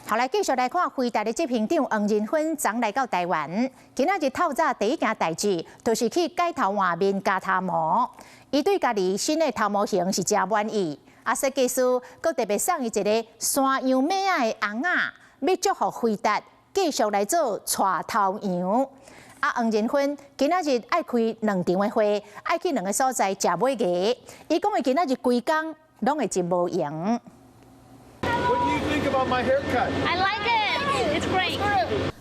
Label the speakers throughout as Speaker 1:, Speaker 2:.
Speaker 1: 好，來繼續來看輝達的執行長黃仁勳昨來到台灣，今仔日透早第一件代誌，就是去改頭換面加頭毛。伊對家己新的頭毛型是誠滿意，啊，設計師閣特別送伊一个山羊尾仔的尪仔，欲祝福輝達繼續來做帶頭羊。啊，黃仁勳今仔日愛開兩場的會，愛去兩个所在食尾牙。伊講伊今仔日規工攏會真無閒。
Speaker 2: What do you think about my haircut?
Speaker 3: I like it. It's great.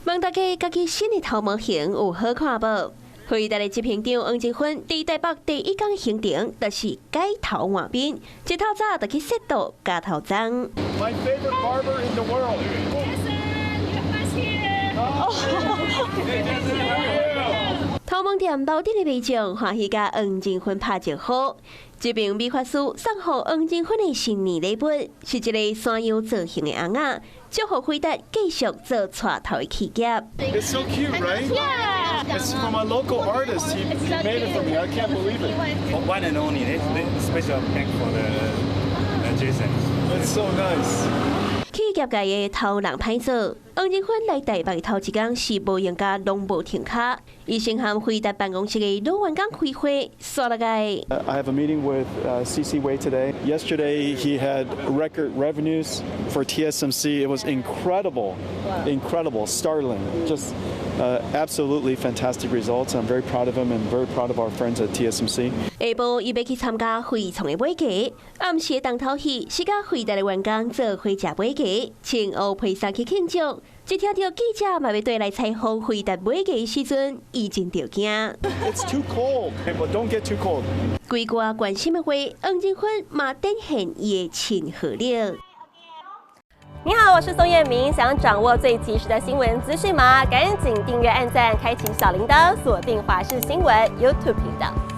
Speaker 4: 問大家家己新的頭毛型有好看無？輝達的執行長黃仁勳佇台北第一工行程，就是改頭換面，一透早就去洗肚加頭鬃。
Speaker 2: My favorite barber in the world.
Speaker 3: Jason, you have us here.
Speaker 2: Hey, Jason, how are you?
Speaker 4: 頭毛店樓頂的民眾歡喜共黃仁勳拍招呼。這爿美髮師送予黃仁勳的新年禮物，是一个山羊造型的尪仔，祝福輝達繼續做帶頭的企業。
Speaker 2: It's so cute, right?
Speaker 3: Yeah.
Speaker 2: It's from a local artist. He made it for me. I can't believe it.
Speaker 5: One and only. Special thank for the Jason.
Speaker 2: It's so nice.
Speaker 4: 企業界的頭人歹做，黃仁勳來台北的頭一工是無閒共攏無停跤，伊先和輝達辦公室的老員工開會，煞落來。
Speaker 2: I have a meeting with CC Wei today. Yesterday, he had record revenues for TSMC. It was incredible, incredible, startling, just absolutely fantastic results. I'm very proud of him and very proud of our friends at TSMC.
Speaker 4: 下晡伊欲去參加輝創的尾牙，暗時的重頭戲是佮輝達的員工做伙食尾牙，穿烏皮衫去慶祝。一聽著記者嘛欲綴來採訪輝達尾牙的時陣，伊真著驚。
Speaker 2: It's too cold, but don't get too cold.
Speaker 4: 規掛關心的話，黃仁勳嘛展現伊的親和力。
Speaker 6: 你好，我是宋燕明。想掌握最及時的新聞資訊嗎？趕緊訂閱、按讚、開啟小鈴鐺，鎖定華視新聞 YouTube 頻道。